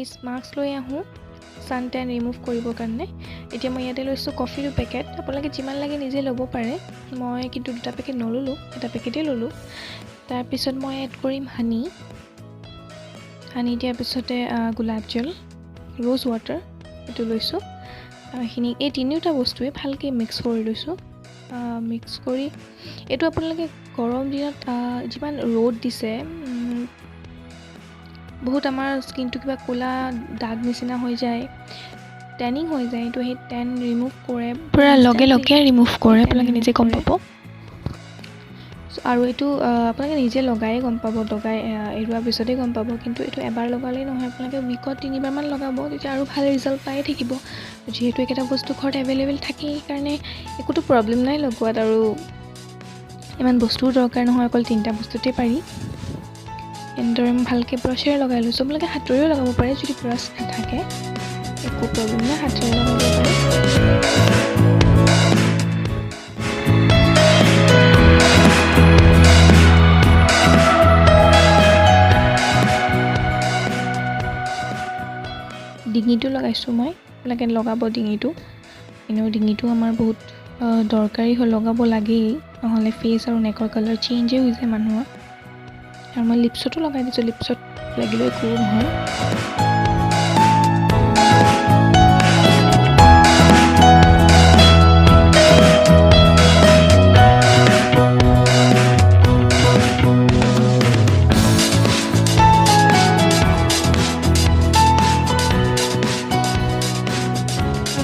Face mask লৈ আহোঁ San ten remove কৰিবৰ কাৰণে। এতিয়া মই ইয়াতে লৈছোঁ কফিৰ পেকেট, আপোনালোকে যিমান লাগে নিজে ল'ব পাৰে। মই কিন্তু দুটা পেকেট নল'লোঁ, এটা পেকেটেই ল'লোঁ। তাৰপিছত মই এড কৰিম হানি। হানি দিয়াৰ পিছতে গোলাপ জল, ৰ'জ ৱাটাৰ এইটো লৈছোঁ। এইখিনি এই তিনিওটা বস্তুৱে ভালকৈ মিক্স কৰি লৈছোঁ। মিক্স কৰি এইটো আপোনালোকে গৰম দিনত যিমান ৰ'দ দিছে, বহুত আমাৰ স্কিনটো কিবা ক'লা দাগ নিচিনা হৈ যায়, টেনিং হৈ যায়। এইটো সেই টেন ৰিমুভ কৰে, পূৰা লগে লগে ৰিমুভ কৰে, আপোনালোকে নিজে গম পাব। আৰু এইটো আপোনালোকে নিজে লগায়ে গম পাব, লগাই এৰোৱাৰ পিছতেই গম পাব। কিন্তু এইটো এবাৰ লগালেই নহয়, আপোনালোকে উইকত তিনিবাৰমান লগাব, তেতিয়া আৰু ভাল ৰিজাল্ট পায়ে থাকিব। যিহেতু এইকেইটা বস্তু ঘৰত এভেইলেবল থাকেই, সেইকাৰণে একোতো প্ৰব্লেম নাই লগোৱাত, আৰু ইমান বস্তুও দৰকাৰ নহয়, অকল তিনিটা বস্তুতেই পাৰি। এনেদৰে মই ভালকৈ ব্ৰাছেৰে লগাই লৈছোঁ। আপোনালোকে হাতেৰেও লগাব পাৰে, যদি ব্ৰাছ নাথাকে একো প্ৰব্লেম নাই, হাতেৰে লগাব পাৰে। ডিঙিটো লগাইছোঁ মই, আপোনালোকে লগাব ডিঙিটো। এনেও ডিঙিটো আমাৰ বহুত দৰকাৰী হয়, লগাব লাগেই, নহ'লে ফেচ আৰু নেকৰ কালাৰ চেঞ্জেই হৈ যায় মানুহৰ। আৰু মই লিপছতো লগাই দিছোঁ, লিপছত লাগিলেও একো নহয়।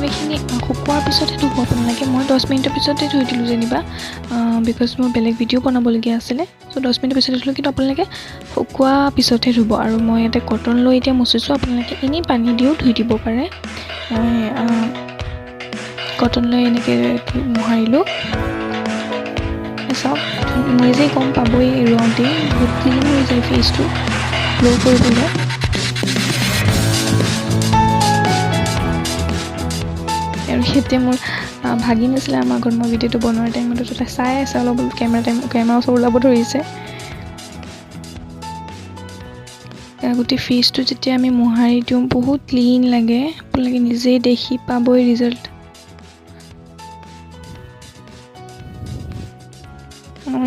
এইখিনি শুকোৱাৰ পিছতহে ধুব আপোনালোকে। মই 10 মিনিটৰ পিছতে ধুই দিলোঁ যেনিবা, because মোৰ বেলেগ ভিডিঅ' বনাবলগীয়া আছিলে। চ' 10 মিনিটৰ পিছতে ধুলোঁ, কিন্তু আপোনালোকে শুকোৱা পিছতহে ধুব। আৰু মই ইয়াতে কটন লৈ এতিয়া মুচিছোঁ, আপোনালোকে এনেই পানী দিও ধুই দিব পাৰে। মই কটন লৈ এনেকৈ মোহাৰিলোঁ। চাওক, নিজেই গম পাবই এৰুৱাওঁতেই বহুত ক্লিন হৈ যায় ফেচটো গ্ল' কৰিবলৈ। আৰু ইয়াতে মোৰ ভাগিন আছিলে আমাৰ ঘৰত, মই ভিডিঅ'টো বনোৱাৰ টাইমতো তাই চাই আছে, অলপ কেমেৰা টাইম কেমেৰা ওচৰত ওলাব ধৰিছে। গোটেই ফেচটো যেতিয়া আমি মোহাৰি দিওঁ বহুত ক্লিন লাগে, আপোনালোকে নিজেই দেখি পাবই ৰিজাল্ট।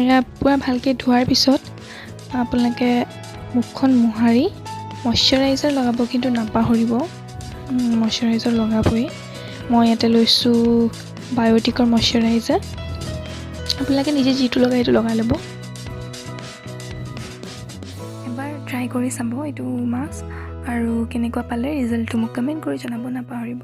ইয়াত পূৰা ভালকৈ ধোৱাৰ পিছত আপোনালোকে মুখখন মোহাৰি মইশ্চাৰাইজাৰ লগাব কিন্তু নাপাহৰিব, মইশ্চাৰাইজাৰ লগাবই। মই ইয়াতে লৈছোঁ বায়'টিকৰ মইশ্চাৰাইজাৰ, আপোনালোকে নিজে যিটো লগাই সেইটো লগাই ল'ব। এবাৰ ট্ৰাই কৰি চাব এইটো মাস্ক, আৰু কেনেকুৱা পালে ৰিজাল্টটো মোক কমেণ্ট কৰি জনাব নাপাহৰিব।